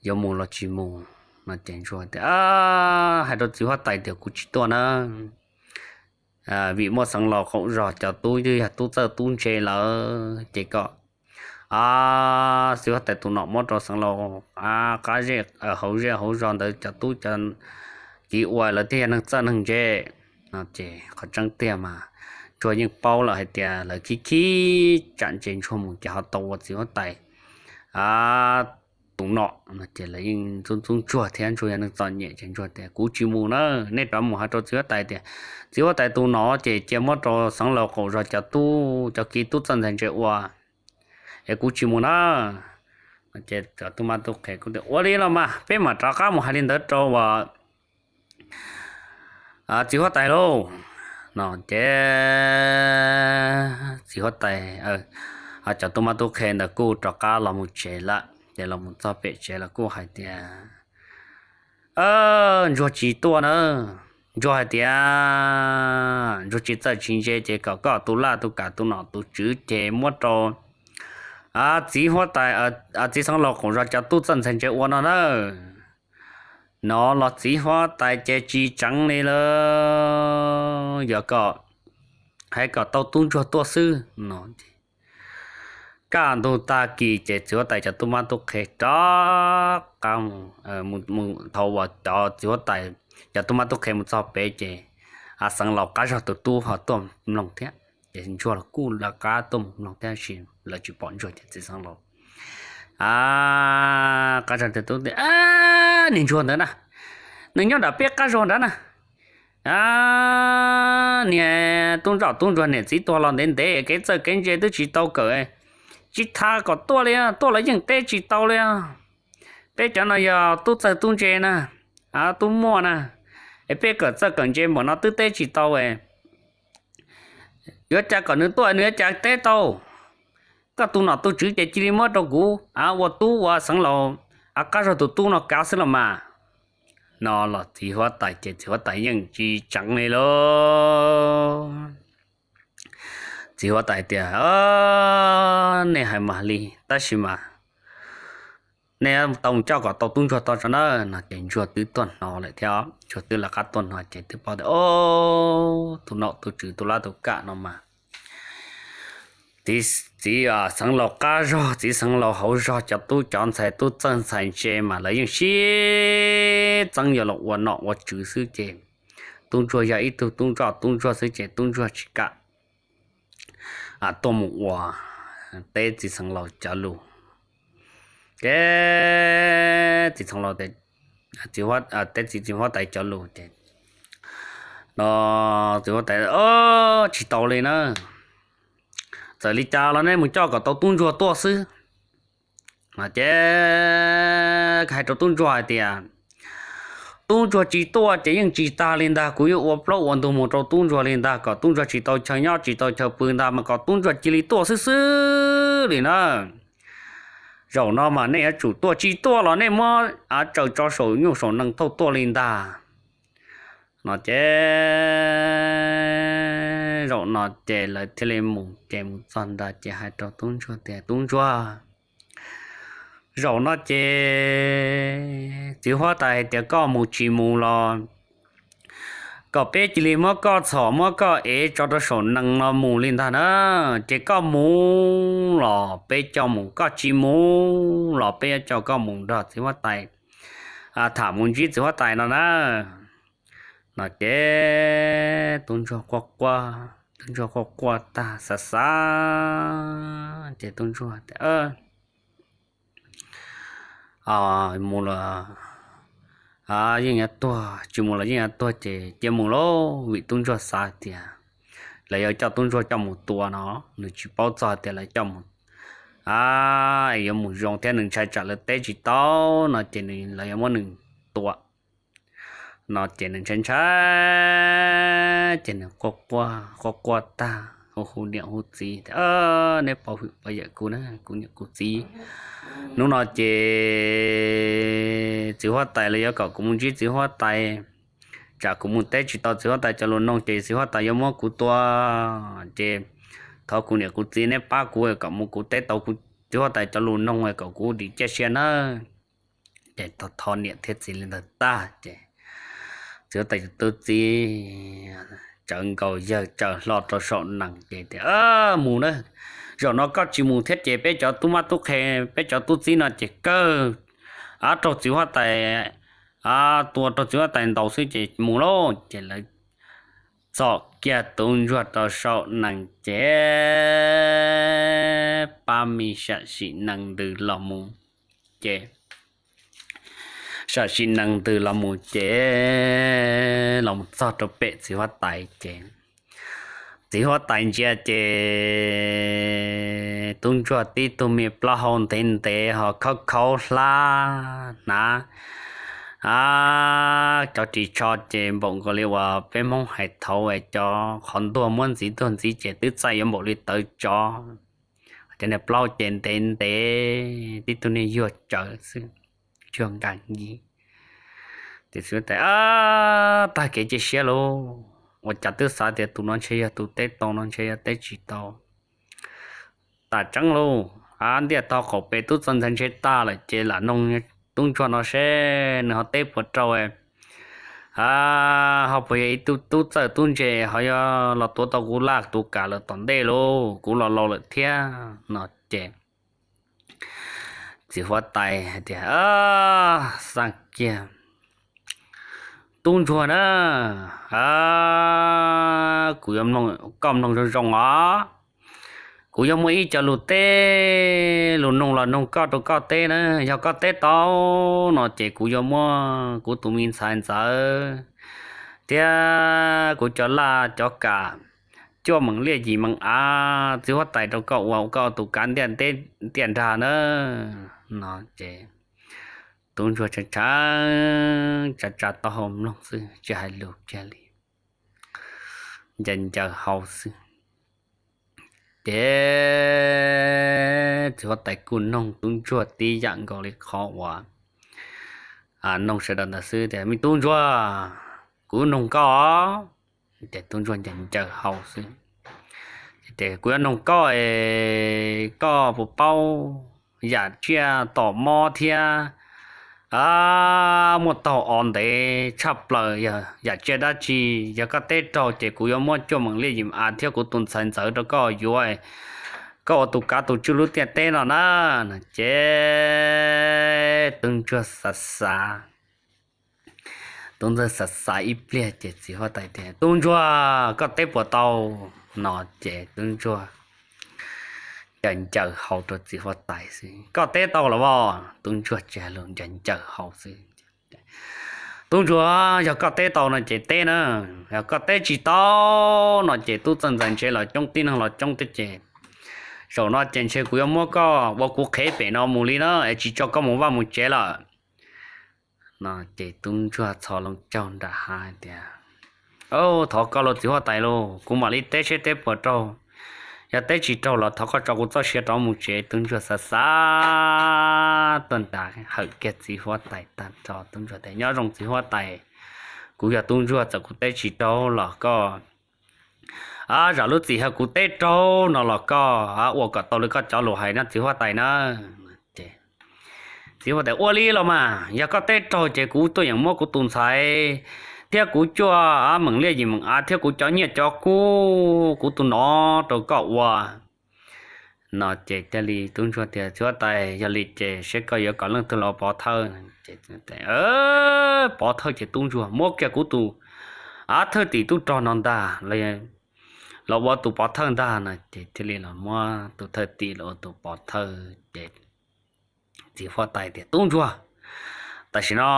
yuav mus los tsis mus no ces ntsuag tias hais rau txiv huab tais tias kuv tsis tuaj na, vim muaj xeev laus qaum zos cov tub twb yog tub txawj tub ntse lawm ces kom txiv huab tais tus nom muab rau xeev laus qab zej hauv zej hauv zos ntawd cov tub cov kiv ua lawv thiaj yog neeg txawj neeg ntse. No ces qhov tseeb tiag mas ntsuag yeej paub lawm hais tias lawv khib khib tsam ntses ntsuag mus ces ho tau ua txiv huab tais tus nom no ces lawv yeej ntxub ntxub ntsuag thiab ntsuag yog neeg txom nyem ces ntsuag tias kuv tsis mus na, nej rov mus hais rau txiv huab tais tias txiv huab tais tus nom ces cia muab rau xeev laus qaum zos cov tub cov kiv tub txawj ntxhais ntse ua, es kuv tsis mus na. Ces cov tub mab tub qhe kuj tias ua li los mas peb mam rov qab mus hais li ntawd rau txiv huab tais lauj. No ces txiv huab tais, cov tub mab tub qhe ntawd kuj rov qab los mus tsev lawm ces los mus txog pem tsev los kuj hais tias ntsuag tsis tuaj na, ntsuag hais tias ntsuag tsis txawj tsis ntse ces kom koj tus laj tus kam tus nom tus tswv ces muab rau txiv huab tais, txiv xeev laus qaum zos cov tub txawj ntxhais ntse ua no na. No los txiv huab tais ces tsis tseev li lawm, yog kom hais kom tau tub ntsuag tuaj xwb no. Kaj ntug tag kis ces txiv huab tais cov tub mab tub qhe rov qab mus, thaum uas cov txiv huab tais cov tub mab tub qhe mus txog pem ces xeev laus qab zog tus tub ho tuaj mloog thiab ces ntsuag los kuj lawv qab tuaj mus mloog thiab sis lawv tsis pom ntsuag ces txiv xeev laus qab zog tus tub tias niag ntsuag ntawd na, nws nyob nram peb qab zog nrad na. Niag tub ntsoj tub ntsuag niam txiv tuag los ntev ntev kev txawj kev ntse twb tsis tau kawm, tsis tas kom tuaj li, tuaj los yeej teb tsis tau li. Peb cov no yog tub txawj tub ntse na, tub muaj na, es peb kawm txawj kawm ntse npaum no twb teb tsis tau. Yuav cas kom nws tuaj nws yuav cas teb tau. Koj tus nom tus tswv ces cia li muab rau kuv ua tub ua xeev laus qab zog tus tub no kav xwb los mas. no los txiv huab tais ces txiv huab tais yeej tsis tseev li lauj. Txiv huab tais tias, Nej hais mas li, tab sis mas nej tau coj kom tau tub ntsuag tso nawb no ces ntsuag twb tuaj hnov lawm thiab, ntsuag twb lawv qab tuaj hnov ces twb paub tias, o, tus nom tus tswv tus lab tus kam no mas txiv, txiv xeev laus qab zog, txiv xeev laus hauv zog, cov tub cov ntxhais tub txawj ntxhais ntse mas lawv yeej sib txeeb yuav los ua nom ua tswv xwb ces tub ntsuag yog ib tug tub ntsuag, tub ntsuag xwb ces tub ntsuag tsis kam tuaj mus ua teb txiv xeev laus cov lus. Ces txiv xeev laus, teb txiv huab tais cov lus ces no txiv huab tais, tsis tau li na, txawm li cas los nej mus coj kom tau tub ntsuag tuaj xwb. Ces hais rau tub ntsuag hais tias, tub ntsuag tsis tuaj ces yeej tsis tag li ntag, kuv yuav ua plaub ua ntug mus rau tub ntsuag li ntag, kom tub ntsuag tsis tau chaw nyob tsis tau chaw pw ntag mas kom tub ntsuag cia li tuaj xwb xwb li na. Zaum no mas nej yuav tsum tuaj, tsis tuaj los nej muab tsaws tso saum nyuj saum nees thauj tuaj li ntag no ces zaum no ces lawv thiaj li mus, ces mus txog ntawd ces hais rau tub ntsuag tias, tub ntsuag, zaum no ces txiv huab tais hais tias koj mus tsis mus los kom peb cia li muab koj txhom muab koj ev tso rau saum nees no mus li ntag na. Ces koj mus los peb coj mus, koj tsis mus los peb yuav coj koj mus nrog txiv huab tais tham mus ntsib txiv huab tais no na. No ces tub ntsuag quaj quaj, tub ntsuag quaj quaj tag xav xav ces tub ntsuag tias, mus los yeej yuav tuag, tsis mus los yeej yuav tuag ces cia mus lauj. Vim tub ntsuag xav tias lawv yuav coj tub ntsuag coj mus tua no, nws tsis paub txog tias lawv coj mus yuav mus zoo thiab nws ntshai tsam lawv teb tsis tau no ces lawv yuav muab nws tua no ces nws ntshai ntshai ces nws quaj quaj quaj quaj tag hu hu niam hu txiv tias, neb pov hwm pov yawm kuv na, kuv niam kuv txiv. Hnub no ces txiv huab tais lawv yuav kom kuv mus ntsib txiv huab tais, tsam kuv mus teb tsis tau txiv huab tais cov lus noog ces txiv huab tais yuav muab kuv tua. Ces thov kuv niam kuv txiv neb pab kuv kom mus kuv teb tau kuv txiv huab tais cov lus noog kom kuv dim ciaj sia nawb. Ces thov niam thiab txiv li ntawd tag ces txiv huab tais tus tub txib tsawv nkaus yawg tsawv hlo rau saum nees ces tias, mus na, zaum no koj tsis mus thiab ces peb cov tub mab tub qhe, peb cov tub txib no ces kawg raug txiv huab tais tua, raug txiv huab tais ntaus xwb ces mus lauj. Ces lawv txhom kiag tub ntsuag rau saum nees ces pab me sam sim nees ntws los mus ces sam sim nees ntws los mus ces los mus txog rau pem txiv huab tais ces txiv huab tais ntsia ces tub ntsuag tib tug me plaub hau ntev ntev ho khaub khaub hlab hnav cov ris tsho ces npaum nkaus li uas peb Hmoob hais thaum cov qhov ntuag muab ntxiv tuag ntxiv ces twb txaij yuav npaum li tawv tsov. Cov niag plaub ces ntev ntev tib tug niag yuag tsawv xwb, yuag nkas nyiv. Ces txiv huab tais tag kev cia siab lauj, ua cas twb xav tias tus no ntshe yog tus teb tau no ntshe yog teb tsis tau. Tam tseeb lauj, ntiaj teb qaum pem tub txawj ntxhais ntshe tag lawm ces lam noog tub ntsuag no seb nws ho teb puas rau, ho puas yog ib tug tub txawj tub ntse ho yuav los tuav tau kuv laj tus kam lawm tom ntej lauj, kuv los laus lawm thiab no ces txiv huab tais hais tias, xaj kiag tub ntsuag na, kuv yuav, koj mloog zoo zoo os, kuv yuav muaj ib co lus teb lus noog los noog koj rau koj teb na, yog koj teb tau no ces kuv yuav muab kuv tus me ntxhais ntxawm thiab kuv cov laj cov kam cuaj meem liaj yim meem av txiv huab tais rau koj ua koj tus kav ntiaj teb ntiaj nrag na no ces tub ntsuag tshee tshee tsa tsa taub hau mloog xwb tsis hais lus kiag li, ncaws ncaws hau xwb. Ces txiv huab tais kuj noog tub ntsuag tib yam nkaus li qhov uas noog sawv daws ntawd xwb tias, Me tub ntsuag, kuv noog koj. Ces tub ntsuag ncaws ncaws hau xwb. Ces kuv yuav noog koj es koj puas paub yam tsiaj tom mob thiab muaj taug o ntev tshaj plaws yog yam tsiaj dab tsi? Yog koj teb raug ces kuv yuav muab cuaj meem liaj yim av thiab kuv tus ntxhais ntxawv rau koj yuav, koj ua tus kav tus tswj lub ntiaj teb no na. Ces tub ntsuag xav xav, tub ntsuag xav xav ib pliag ces txiv huab tais tias, Tub ntsuag, koj teb puas tau? No ces tub ntsuag ncaws ncaws hau rau txiv huab tais xwb. Koj teb tau los as? Tub ntsuag tsis hais lus, ncaws ncaws hau xwb. Tub ntsuag, yog koj teb tau no ces teb na, yog koj teb tsis tau no ces tub txawj ntxais ntsev los coob, tib neeg los coob thiab ces zaum no ces ntshe kuv yuav muab koj ua kuv qhev pem no mus li na, es tsis tso koj mus vaj mus tsev lawm. No ces tub ntsuag txhos loo caug nram hav tias, Thov koj los txiv huab tais lauj, kuv mam li teb seb teb puas raug. Yog teb tsis raug los thov koj tso kuv txoj sia rov mus tsev. Tub ntsuag xav xav tuaj nram hawm kiag txiv huab tais tag nrho, tub ntsuag tias, Nyob zoo txiv huab tais, kuv yog tub ntsuag, txawm kuv teb tsis raug los koj zam lub txim, yog kuv teb raug no los koj ua kom tau li koj cov lus hais na txiv huab tais na. Txiv huab tais, Ua li los mas, yog koj teb raug ces kuv tuaj yeem muab kuv tus ntxhais thiab kuv cuaj meem liaj yim meem av thiab kuv cov nyiaj cov kub kuv tus no rau koj ua. No ces thiaj li tub ntsuag tias, Txiv huab tais, yog li ces seb koj yuav kom leej twg los pov thawj. Pov thawj ces tub ntsuag muab kiag kuv tus av thawj tim tub rog no ntag los ua tus pov thawj ntag. No ces thiaj li los muab tus thawj tim los ua tus pov thawj ces txiv huab tais tias, Tub ntsuag, tam sim no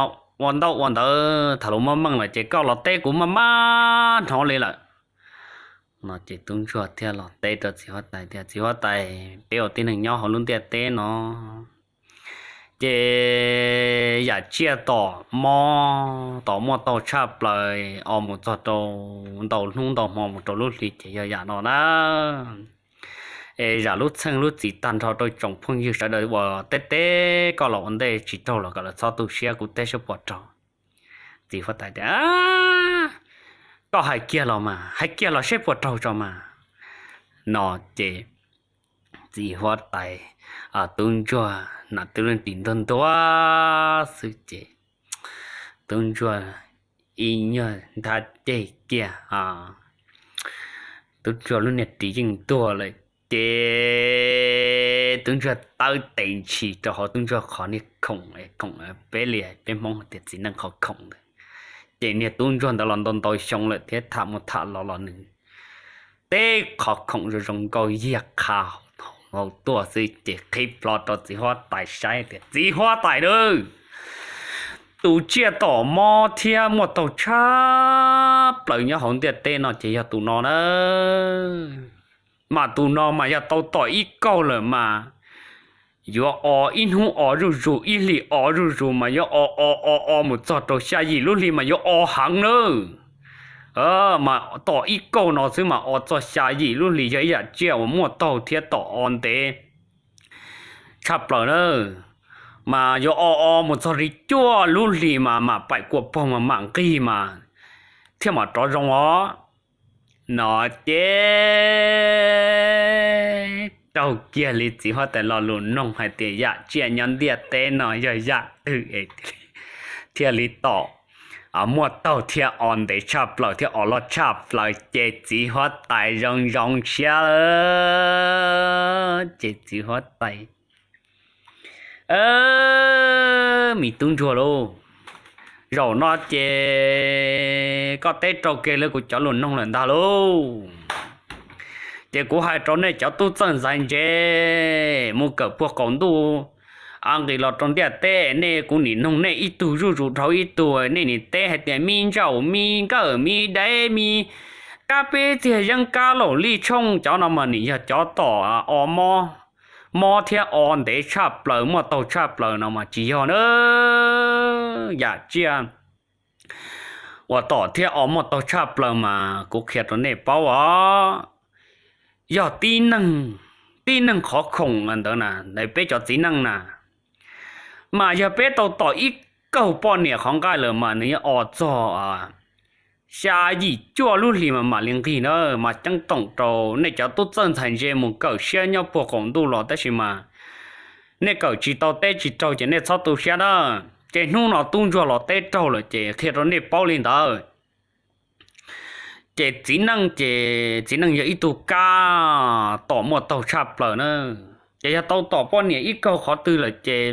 ua ntaub ua ntawv tham lus muaj meej lawm ces koj los teb kuv maj maj hnov li lawm. No ces tub ntsuag thiaj los teb rau txiv huab tais tias, Txiv huab tais, peb ua tib neeg nyob hauv lub ntiaj teb no ces yam tsiaj tom mob tom muaj taug tshaj plaws o mus txog rau ntau hnub ntau hmo mus rau lub hli ces yog yam no na. Es zam lub txheej lub txim tag nrho rau tsoom phooj ywg sawv daws uas teb teb koj los ua ntej tsis raug los kom lawv txhob tu siab, kuv teb seb puas raug. Txiv huab tais tias, Koj hais kiag los mas, hais kiag los seb puas raug tso mas. No ces txiv huab tais, tub ntsuag nam twb leej ris ntuag ntuag xwb ces tub ntsuag ib nyuag nthab ceg kiag, tub ntsuag lub niag ris yeej ntuag lawm ces tub ntsuag tawb tes ntshis rau hauv tub ntsuag qhov niag khoom, khoom peb li peb Hmoob hais tias txiv neej qhov khoom ntawd. Ces niag tub ntsuag ntawd los ntau ntau xyoo lawm thiab tham mus tham los los nws teb qhov khoom zoo zoo nkauj yiag qha hauv tuaj xwb ces qhib plho rau txiv huab tais saib tias, Txiv huab tais aw, tus tsiaj tom mob thiab muaj taug tshaj plaws nyob hauv ntiaj teb no ces yog tus no na. Mas tus no mas yog tau tom ib kaug lawm mas yuav o ib hnub o zuj zus, ib hlis o zuj zus mas yuav o o o o mus txog rau xya yim lub hli mas yuav o heev nawb. Mas tom ib kaug no xwb mas o txog xya yim lub hlis, yog ib yam tsiaj uas muaj taug thiab tom o ntev tshaj plaws na. Mas yuav o o mus txog li cuaj lub hlis mas mam paim kua paug mas mam nqig mas thiaj mam rov zoo os. No ces raug kiag li txiv huab tais lo lus noog hais tias yam tsiaj nyob ntiaj teb no yog yam twg es thiaj li tom muaj taug thiab o ntev tshaj plaws thiab o loj tshaj plaws ces txiv huab tais zoo zoo siab lawm. Ces txiv huab tais, Me tub ntsuag lauj, zaum no ces koj teb raug kiag li kuv cov lus noog lawm ntag lauj. Ces kuv hais rau nej cov tub txawj ntxais ntsev mus kawm puag qaum ntuj a nqis los rau ntiaj teb, nej kuv nim noog nej ib tug zuj zus dhau ib tug, nej nim teb hais tias me ntsaum me nkawm me daiv me kab peb txiag yeeb kab laum lij tshooj, cov no mas nim yog cov tom o mob, mob thiab o ntev tshaj plaws muaj taug tshaj plaws no mas tsis yog na. Yam tsiaj uas tom thiab o muaj taug tshaj plaws mas kuv qhia rau nej paub os, yog tib neeg, tib neeg qhov khoom ntawd na, peb cov txiv neej na, mas yog peb tau tom ib kaug poj niam qhov nqaij lawm mas nws yeej os txog xya yim cuaj lub hlis mas mam li nqig na. Mas ceeb toom rau nej cov tub txawj ntxhais ntse mus kawm siab nyob puag qaum ntuj los tab sis mas nej kawm tsis tau teb tsis raug ces nej txhob tu siab na. Ces hnub no tub ntsuag los teb raug lawm ces qhia rau nej paub li ntawd. Ces txiv neej ces txiv neej yog ib tug kab tom muaj taug tshaj plaws na. Ces yog tau tom poj niam ib kaug qhov twg lawm ces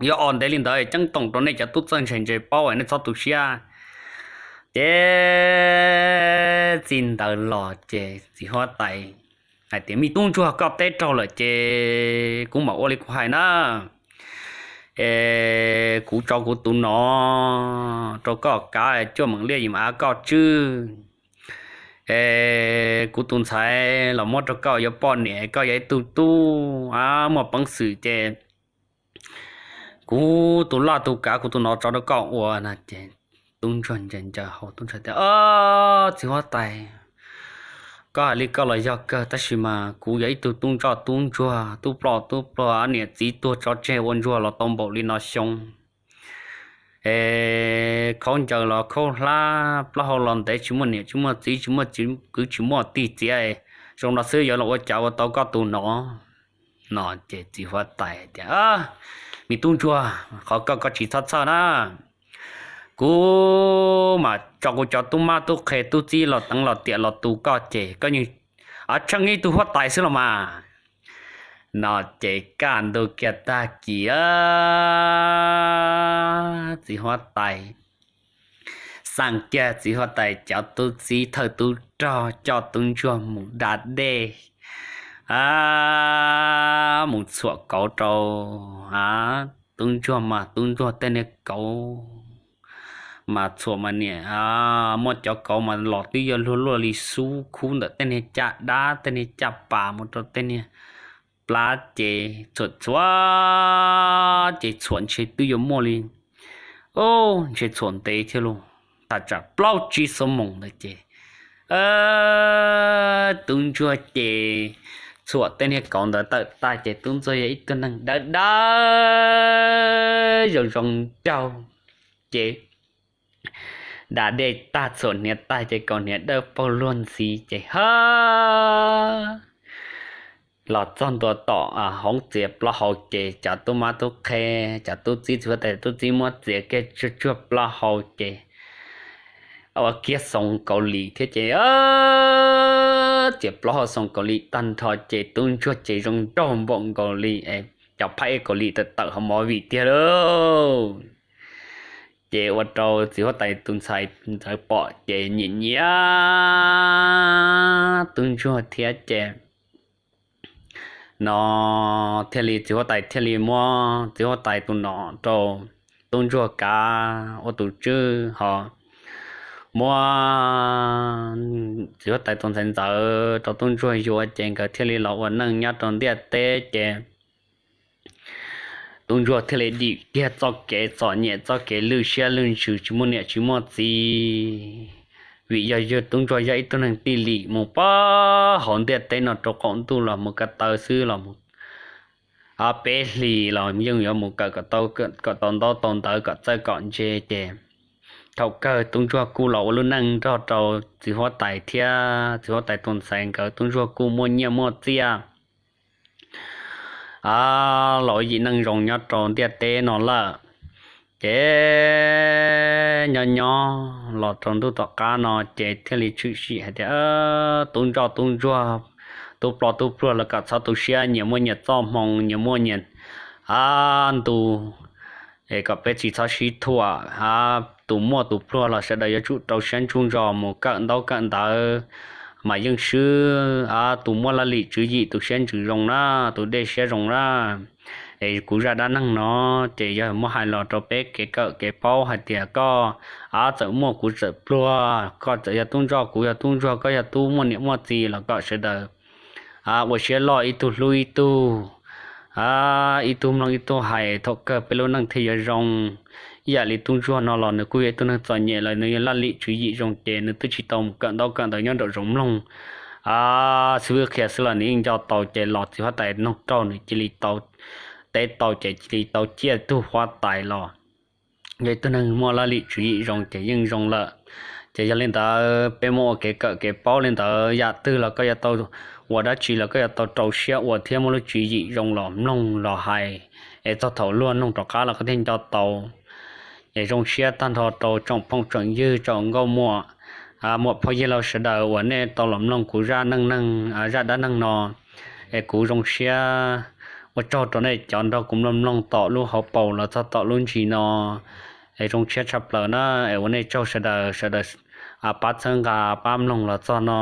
yog os ntev li ntawd ceeb toom rau nej cov tub txawj ntxhais ntse paub nej txhob tu siab. Ces txij ntawd los ces txiv huab tais hais tias me tub ntsuag koj teb raug lawm ces kuv mam ua li kuv hais na. Es kuv tso kuv tus nom rau koj kav cuaj meem liaj yim av koj tswb. Es kuv tus ntxhais los muab rau koj yuav poj niam koj yog ib tug tub muaj peev xwm ces kuv tus laj tus kav kuv tus nom tso rau koj ua no ces tub ntsuag ncaws ncaws hauv tub ntsuag tias, Txiv huab tais, koj hais li koj los yog kawg tab sis mas kuv yog ib tug tub ntsoj tub ntsuag tub ploj tub pluag niam txiv tuag tso tseg ua ntsuag los tau npaum li no xyoo. Es khaub ncaws los khaub hlab plaub hau los ntev tsis muaj niam tsis muaj txiv tsis muaj kwv tsis muaj tij txiav, zoo no xwb yuav los ua cas ua tau koj tus nom. No ces txiv huab tais tias, Me tub ntsuag, qhov koj koj tsis txhob txhawj na. Kuv mam tso kuv cov tub mab tub qhe tub txib los teev los tiam los tu koj ces koj yeej tsheej ib tug huab tais xwb los mas. No ces kaj ntug kiag tag kis txiv huab tais xaj kiag txiv huab tais cov tub txib thawj tub rog coj tub ntsuag mus da dej, mus txhuam kauv rau tub ntsuag mas tub ntsuag tej niag kauv mas txhuam mas niam, muaj cov kauv mas los twb yuav luag luaj li xub khub ntawm tej niag caj dab tej niag caj pas mus rau tej niag plab ces txhuam txhuam ces txhuam ntshe twb yuav muaj li, ntshe txhuam ntev thiab lauj, thaj tsam plaub tsib xuab moos ntawd ces tub ntsuag ces txhuam tej niag kauv ntawd tawm tag ces tub ntsuag yog ib tug neeg dawb dawb zoo zoo nraug ces da dej tag txhuam hniav tag ces kaus hniav dawb paug luag ntxhi ces ha los txog ntua tom hoob txiav plaub hau ces cov tub mab tub qhe, cov tub txib txiv huab tais tub txib muab txiav kiag tsuag tsuag plaub hau ces ua kiag xoov kaus lim thiab ces txiav plaub hau xoov kaus lim tag nrho ces tub ntsuag ces zoo nraug npaum nkaus li cov phab ej kaus lim tawm tawm hauv movie tiag lauj. Ces ua rau txiv huab tais tus ntxhais ntxawm pom ces nyiam nyiam tub ntsuag thiab ces no thiaj li txiv huab tais thiaj li muab txiv huab tais tus nom rau tub ntsuag kav ua tus tswb ho muab txiv huab tais tus ntxhais ntxawm rau tub ntsuag yuav ces nkawd thiaj li los ua neej nyob rau ntiaj teb ces tub ntsuag thiaj li dim kiag txoj kev txom nyem txoj kev lwj siab lwj ntsws tsis muaj niam tsis muaj txiv. Vim yog yawg tub ntsuag yog ib tug neeg tij lim mus pab hauv ntiaj teb no rau qaum ntuj los mus ko taw xwb los peb hlis los yeej yuav mus kawm kom tau ntaub tau ntawv kom txawj kom ntse ces thaum kawg tub ntsuag kuj los ua lub neej nrog rau txiv huab tais thiab txiv huab tais tus ntxhais nkawd tub ntsuag kuj muaj nyiaj muaj txiaj los yim neej zoo nyob rau ntiaj teb no lawm. Ces nyob nyob los rau ntuj tom qab no ces thiaj li tshwm sim hais tias tub ntsoj tub ntsuag, tub ploj tub pluag los kom txhob tu siab, nyias muaj nyias txoj hmoo, nyias muaj nyias ntu, es kom peb tsis txhob sib thuam. Tus muaj tus pluag los sawv daws yuav tsum rau siab ntsuj ntsog mus kawm ntaub kawm ntawv mas yeej swb. Tus muaj laj lim tswv yim tus siab ntsws zoo na, tus dej siab zoo na. Es kuv zaj dab neeg no ces yog muab hais los rau peb kev kawm kev paub hais tias koj txawm muaj kuv txawm pluag, koj txawm yog tub ntsoj kuv yog tub ntsuag, koj yog tub muaj niam muaj txiv los kom sawv daws ua siab loj ib tug hlub ib tug, ib tug mloog ib tug hais, thaum kawg peb lub neej thiaj yuav zoo. Ib yam li tub ntsuag no los nws kuj yog ib tug neeg txom nyem los nws yog laj lim tswv yim zoo ces nws twb tsis tau mus kawm ntaub kawm ntawv nyob nraum zoov mloog xib fwb qhia xwb los nws yeej nco tau ces los txiv huab tais noog raug nws cia li tau teb tau ces cia li tau ciaj tug huab tais los yog ib tug neeg muaj laj lim tswv yim zoo ces yeej zoo lawm. Ces yog li ntawd peb muab ua kev kawm kev paub li ntawd, yam twg los koj yuav tau ua dab tsi los koj yuav tau rau siab ua thiab muaj lub tswv yim zoo los mloog los hais, es txog thaum luag noog rov qab los koj thiaj nco tau. Es zoo siab tag nrho rau tsoom phooj tsoom ywg, tsoom nkauj muam, muam phauj yawg laus sawv daws uas nej tau los mloog kuv zaj neej neeg, zaj dab neeg no. Es kuv zoo siab ua tsaug rau nej cov nrog kuv mloog mloog tom lub hauv paus los txog tom lub ntsis no. Es zoo siab tshaj plaws na, es ua nej tsaug sawv daws, sawv daws pab txhawb nqa pab mloog los txog no.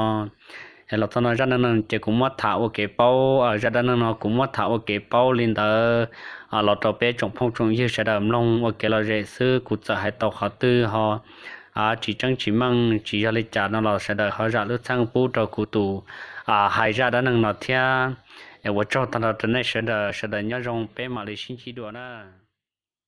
Es los txog no zaj neej neeg ces kuv muab tham ua kev paub, zaj dab neeg no kuv muab tham ua kev paub li ntawd los rau peb tsoom phooj tsoom ywg sawv daws mloog ua kev lom zem xwb, kuv txawm hais tau qhov twg ho tsis tseeb tsis meej tsis yog li cas no los sawv daws ho zam lub txim pub rau kuv tus hais zaj dab neeg no thiab. Es ua tsaug tag nrho rau nej sawv daws, sawv daws nyob zoo, peb mam li sib ntsib dua na.